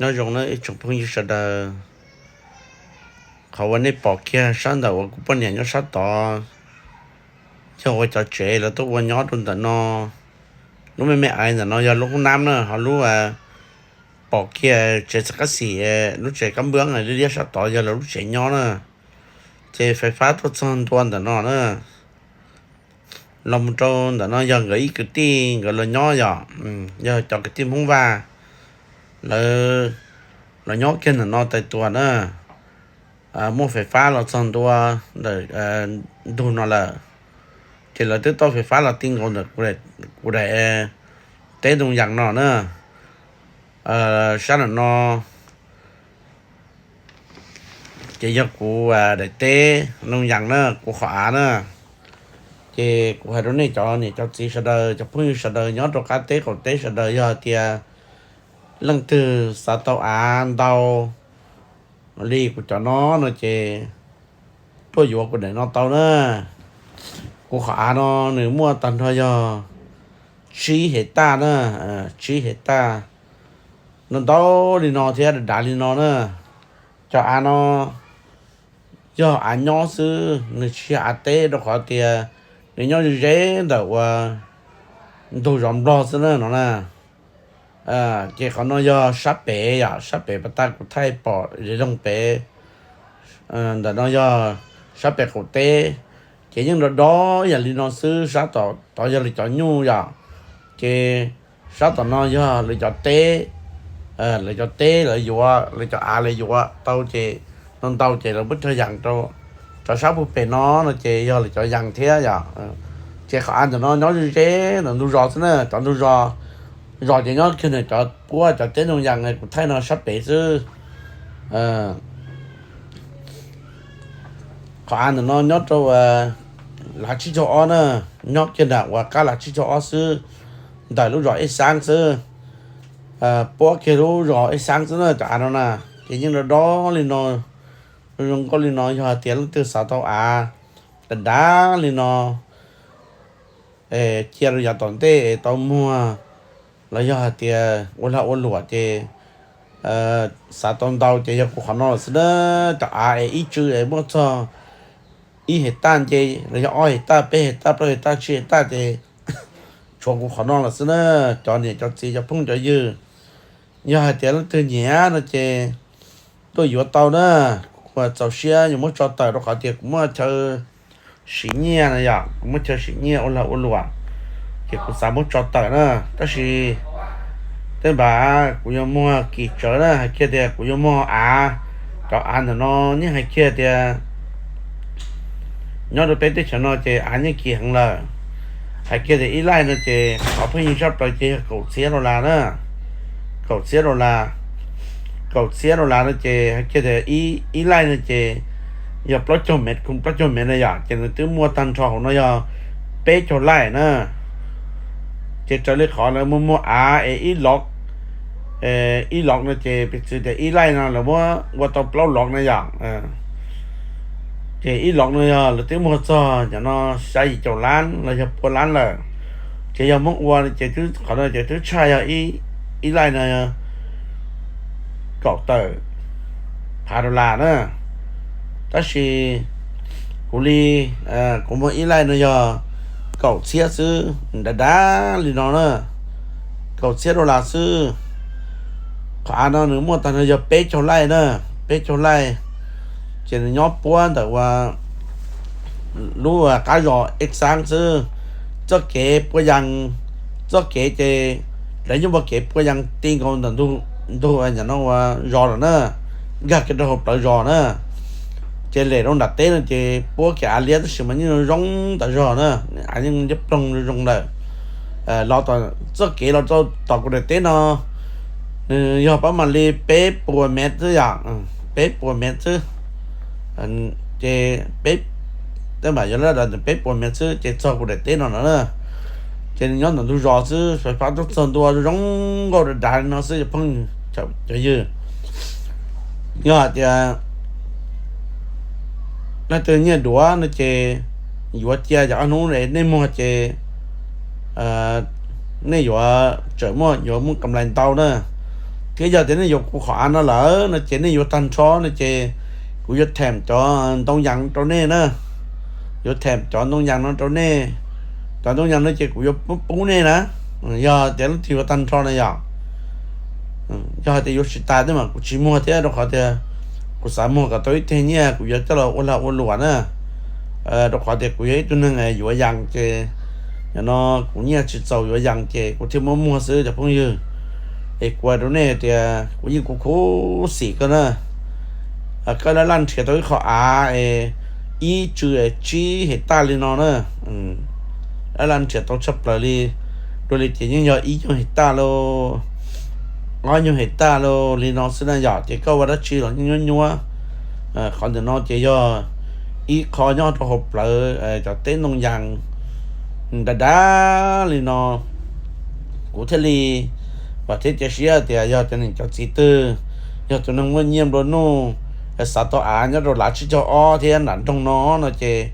Nyob zoo na ib tsoom phooj ywg sawv daws, qhov uas nej pom kiag sab ntawm uas kuv poj niam nyob sab tod, yog ua cov tsev lawv tuaj ua nyob rau ntawm no. Lub me me aiv ntawm no yog lub hoob nab na, ho lub pom kiag tsev txhais qab xim, lub tsev kab npab liab liab sab tod yog lawv lub tsev nyob na. Ces fais fab tuaj txog ntua ntawm no na, los mus rau ntawm no yog nkawd ib kwv tij nkawd los nyob yom, yog cov kwv tij Hmoob Vaj, lawv los nyob kiag ntawm no tais tuas na. Muaj fais fab los txog ntua ntawm ntug no lawm, ces lawv twb tau fais fab los ti nkaus ntawm kuv daim teb Ntoo Yas no na. Sab ntawm no ces yog kuv daim teb Ntoo Yas na, kuv qhov av na. Ces kuv hais rau nej cov niam cov txiv sawv daws, cov phooj ywg sawv daws nyob rau qab teb qaum teb sawv daws, yog hais tias leej twg xav tau av ntau li kuv cov no no ces tuaj yuav kuv daim no tau na. Kuv qhov av no nws muaj tag nrho yog tsib hev taj na, tsib hev taj, no ntau li no thiab dav dav li no na. Cov av no yog av nyob xwb, nws tsis yog av teb rau qhov tias nws nyob ze ze ntawm uas ntug zos Nplog xwb na no na. Ces qhov no yog sab pem yom, sab pem pas tas kuv thaij pom ze zoo pem. Ntawm no yog sab pem qaum teb, ces yeej do do yam li no xwb. Sab tod yog lawv cov nyuj yom, ces sab tom no yog lawv cov teb, lawv cov teb lawv yuav, lawv cov av lawv yuav tau ces no ntau ces lawv muab cog yees rau, cov sab puag pem no no ces yog lawv cov yees thiab yom. Ces qhov av ntawm no nyob ze ze ntawm ntug zos xwb na, cov ntug zos, zos ces nyob kiag ntawm cov puab cov teb Ntoo Yas kuv thaij no sab pem xwb. Qhov av ntawm no nyob rau lav tsib caug ob na, nyob kiag nram uas qab lav tsib caug ob xwb, ntawm lub zos Ej Xaab xwb, puab kiag lub zos Ej Xaab xwb na. Cov av no na ces yeej do do li no, zoo nkauj li no. Yog hais tias leej twg xav tau av dav dav li no cia rau yav tom ntej es tau muag, los yog hais tias ua lag ua luam ces xav tau ntau ces yog kuv qhov no lawm xwb na. Cov av es ib tsw es muaj txog ib hev taj nce los yog ob hev taj peb hev taj plaub hev taj tsib hev taj ces tshuav kuv qhov no lawm xwb na. Cov niam cov txiv cov phooj cov ywg, yog hais tias leej twg nyiam no ces tuaj yuav tau na. Kuv txaus siab yuav muab tso tawm rau qhov tias kuv muaj chaw sim nyiaj na yom, kuv muaj chaw sim nyiaj ua lag ua luam, ces kuv xav muab tso tawm na. Tab sis tej npam kuv yuav muag kim tsawv na, hais kiag tias kuv yuav muag av. Cov av ntawm no yeej hais kiag tias nyob rau peb teb chaws no ces av yeej kim heev lawm. Hais kiag tias ib laij no ces qhov pheej yig tshaj plaws ces yog kaum txhiab dollar na. Kaum txhiab dollar, kaum txhiab dollar no ces hais kiag tias ib laij no ces yog plaub caug mev, plaub caug mev na yom, ces nws twb muaj tag nrho hauv no yog peb caug laij na. Ces raws li qhov lawv muag muag av es ib lov, ib lov no ces piv txwv tias ib laij no lawv muab ua tau plaub lov na yom. Ces ib lov no yog lawv twb muag txog cov no xya yim caum lab los yog pua lab lawm. Ces yog muab ua ces qhov no ces twb tshaj yog ib laij no kaum tawm phav dollar na. Tab sis kuv li, kuv muag ib laij no yog kaum txhiab xwb, dav dav li no na, kaum txhiab dollar xwb. Qhov av no nws muaj tag nrho yog peb caug laij na, peb caug laij. Ces nws nyob puab ntawm uas lub qab zos Ej Xaab xwb. Txoj kev pua yees, txoj kev ces lawv yeej muaj kev pua yees ti nkaus ntawm ntug, ntug no ua zos lawm na, nkag kiag rau hauv plawv zos na. Ces lem rau nram teb no ces puab kev av liab tab sis mas yeej zoo tas zog na, av yeej liab ploog zoo lawm. Los txoj kev los rau tom kuv daim teb no nws yog pab mam li peb puas mev xwb yom, peb puas mev xwb. Ces peb, tej mam yuav lawv peb puas mev xwb ces txog kuv daim teb no no na. Ces nws nyob ntawm ntug zos xwb, fais fab tuaj txog ntua zoo nkauj dav dav li no xwb cov phooj cov ywg. Yog hais tias leej twg nyiam duav no ces yuav cia cov ob hnub nej muag ces nej yuav tsawm muaj yuav muaj kam lais ntau na. Thiab yog tias nej yuav kuv qhov av no lawm no ces nej yuav tag nrho no ces kuv yuav them cov ntoo yas rau nej na. Yuav them cov ntoo yas no rau nej. Cov ntoo yas no ces kuv yuav pub nej na. Yog tias leej twg yuav tag nrho na yom. Yog hais tias yuav tsis tas thiab mas kuv tsis muag thiab, rau qhov tias kuv xav muag kom tau ib teg nyiaj kuv yuav coj los ua lag ua luam na. Rau qhov tias kuv yog ib tug neeg yuav yas ces, no kuv nyiaj tsis txaus yuav yas ces kuv thiaj muab muag xwb cov phooj ywg. Es kuv hais rau nej tias kuv yeej kuv khuv xim koj na. Koj laj laj nrhiav tau ib qho av es ib tsw tsib hais taj li no na. Laj laj nrhiav tau tshaj plaws li, dua li ces yeej yog ib nyuag hais taj los, ob nyuag hais taj los li no xwb na yom, ces koj ua dab tsi los yeej nyuab nyuab. Qhov ntawm no ces yog ib qho nyob rau hauv plawv cov teb ntoo yas dav dav li no. Kuv thiaj li vam thiab cia siab tias yog cov niam cov txiv twg yog tus neeg muaj nyiaj nplua nuj, xav tau av nyob rau lav tsib caug ob thiab nram nroog no no ces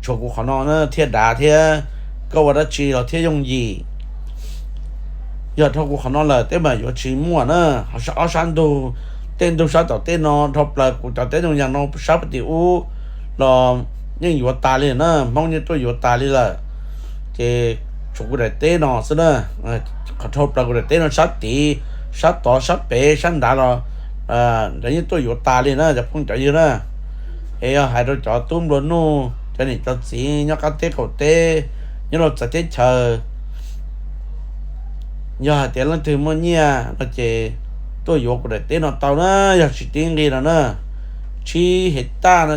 tshuav kuv qhov no na thiaj dav thiab. Koj ua dab tsi los thiaj yooj yim. Yog dhau kuv qhov no lawm tej mas yuav tsis muaj na. Ob sab ntug, tej ntug sab tom tej no dhau plaws kuv cov teb ntoo yas no sab pem tim ub los yeej yuav tas li na, Hmoob yeej tuaj yuav tas li lawm. Ces tshuav kuv daim teb no xwb na. Qhov dhau plaws kuv daim teb no sab tid, sab tod sab pem sab nrad los lawv yeej tuaj yuav tas li na cov phooj cov ywg na. Es yog hais rau cov tub nplua nuj, cov niam cov txiv nyob qab teb qaum teb, nyob rau txawv teb chaws, yog hais tias leej twg muaj nyiaj no ces tuaj yuav kuv daim teb no tau na, yog tsis tib nqi no na. Tsib hais taj no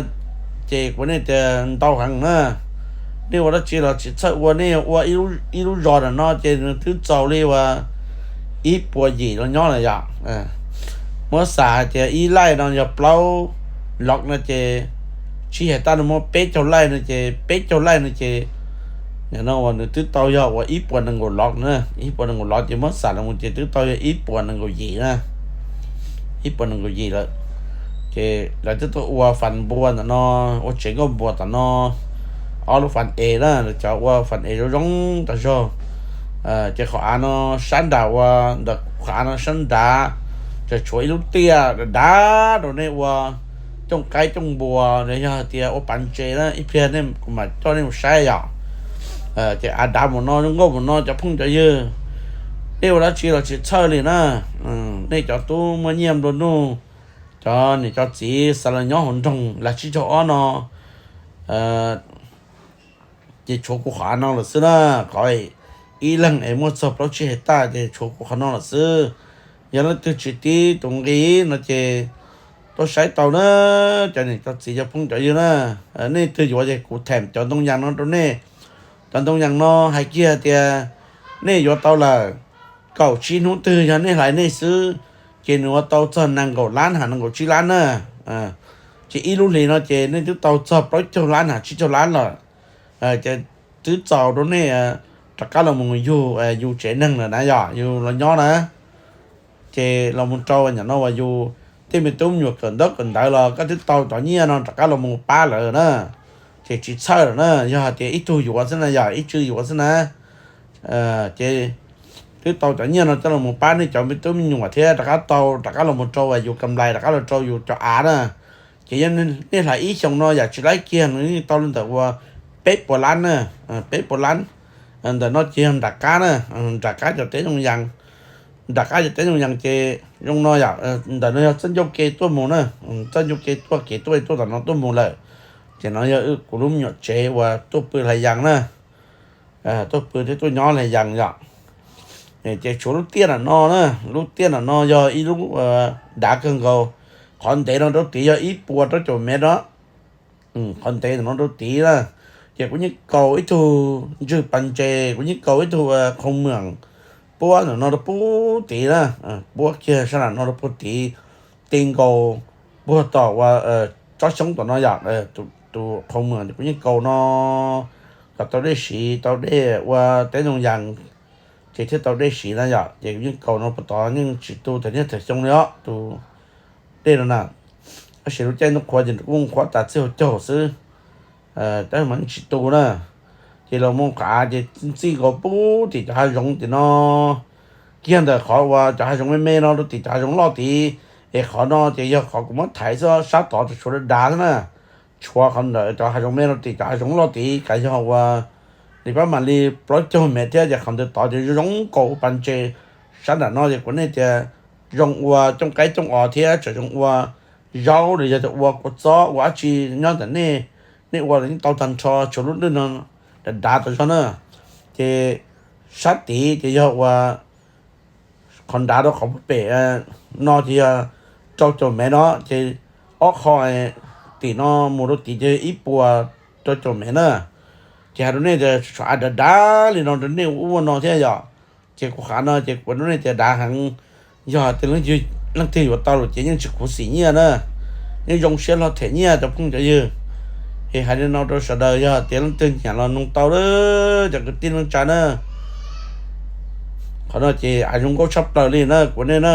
ces kuv nej tias ntau heev na. Nej ua dab tsi los tsis txhawj ua, nej ua ib lub zos ntawm no ces nws twb txaus li uas ib puas yim los nyob lawm yom. Muab xam hais tias ib laij no yog plaub lov no ces tsib hais taj no muab peb caug laij no ces peb caug laij no ces no uas nws twb tau yog uas ib puas nees nkaum lov na, ib puas nees nkaum lov ces muab xam los mus ces twb tau yog ib puas nees nkaum yim na, ib puas nees nkaum yim lawm. Ces lawv twb tuaj ua fas npua ntawm no, ua tsev nkauj npua tom no, ob lub fas es na, lawv cov ua fas es zoo zoo tas zog. Ces qhov av no sab nram ua, ntawm qhov av no sab nrad, tseem tshuav ib lub tiaj dav dav rau nej ua cooj qaib cooj npua, yog hais tias ua pas ntses na, ib pliag nej kuv mam coj nej mus saib yom. Ces av dav mus no zoo nkauj mus no cov phooj cov ywg, nej ua dab tsi los tsis txhawj li na. Nej cov tub muaj nyiaj nplua nuj, cov niam cov txiv xav los nyob hauv nroog lav tsib caug ob no ces tshuav kuv qhov av no lawm xwb na. Qhov ib leeg es muaj txog plaub tsib hais taj ces tshuav kuv qhov no lawm xwb. Yog leej twg tsis tib tus nqi no ces tuaj saib tau na, cov niam cov txiv cov phooj cov ywg na. Nej twg yuav ces kuv them cov ntoo yas no rau nej. Cov ntoo yas no hais kiag tias nej yuav tau lawm, kaum tsib hnub twg yog nej hlais nej xwb ces nws ua tau txog nees nkaum lab hos nees nkaum tsib lab na. Ces ib lub hlis no ces nej twb tau txog plaub caug lab hos tsib caug lab lawm. Ces twb txaus rau nej rov qab los mus yug yus tsev neeg lawm na, yog yus los nyob na. Ces los mus rau nyom no uas yus tej me tub me nyuam kawm ntaub kawm ntawv los koj twb tau cov nyiaj no rov qab los mus pab lawm na. Ces tsis txhawj lawm na, yog hais tias ib tug yuav xwb na, yog ib tsw yuav xwb na. Ces twb tau cov nyiaj no coj los mus pab nej cov me tub me nyuam thiab rov qab tau rov qab los mus rau uas yus kam lais rov qab los rau yus cov av na. Ces yog nej hlais ib xyoos no yam tsis laib kiag nws yeej tau li ntawm uas peb puas lab na, peb puas lab. Ntawm no ces yog nram qab na, nram qab cov teb zoo yas, nram qab cov teb zoo yas ces zoo no yom. Ntawm no yog txoj ncauj ke tuaj mus na, txoj ncauj ke tuaj kev tuaj tuaj tom no tuaj mus lawm. Ces no yog kuv lub me nyuam tsev uas tuaj pw hlais yas na, tuaj pw thiab tuaj nyob hlais yas yom. Ces tshuav lub tiaj nram no na, lub tiaj nram no yog ib lub dav kawg nkaus. Qhov ntev no rau tid yog ib puas rau caum mev no. Qhov ntev ntawm no rau tid na, ces kuv yeej kaus ib tug ntswg pas ntses, kuv yeej kaus ib tug qhau mwas puab ntawm no rau puag tid na, puab kiag sab nram no rau puag tid, ti nkaus puag tom uas tsob xyoob tom no yom. Tus qhau mwas kuv yeej kaus no kom tau dej siv tau dej ua teb ntoo yas, ces thiaj tau dej siv na yom. Ces kuv yeej kaus no puag tod yeej tsis tu thaum niaj thaum xyoo li os tus dej no na. Tab sis lub caij ntuj qhuav ces kuj qhuav tas txij hauv caug xwb, tab mas yeej tsis tu na. Ces los mus qhov av ces txij nkaus puag tim cov hav zoov tim no, kiag ntawm qhov uas cov hav zoov me me no rau tim cov hav zoov loj tid. Es qhov no ces yog qhov kuv muab thaiv xwb, sab tod tsuas tshuav dav dav xwb na. Tshuav qhov ntawm cov hav zoov me rau tim cov hav zoov loj tid, kav yog uas li pab mam li plaub caug mev thiab, ces qhov ntawd tod ces zoo zoo nkaus ua pas ntses. Sab nram no ces kuv nej tias zoo ua cooj qaib cooj os thiab tseem zoo ua zaub los yog tias ua kua txob ua dab tsi nyob ntawm nej, nej ua los yeej tau tag nrho, tshuav lub dwj no dav dav tas zog na. Ces sab tid ces yog ua qhov nrad rau qhov pem no ces yog rau caum mev no, ces ob qho tim no mus rau tid ces ib puas rau caum mev na. Ces hais rau nej tias tshuav av dav dav li no rau nej ua ub ua no thiab yom. Ces kuv qhov no ces kuv rau nej tias dav heev. Yog tias leej twg yuav tau lawm ces yeej tsis khuv xim nyiaj na, yeej zoo siab hlo them nyiaj cov phooj cov ywg. Es hais li no rau sawv daws, yog tias leej twg nyiam los nug tau lawm cov kwv tij neej tsa na. Qhov no ces av zoo nkauj tshaj plaws li na kuv nej na.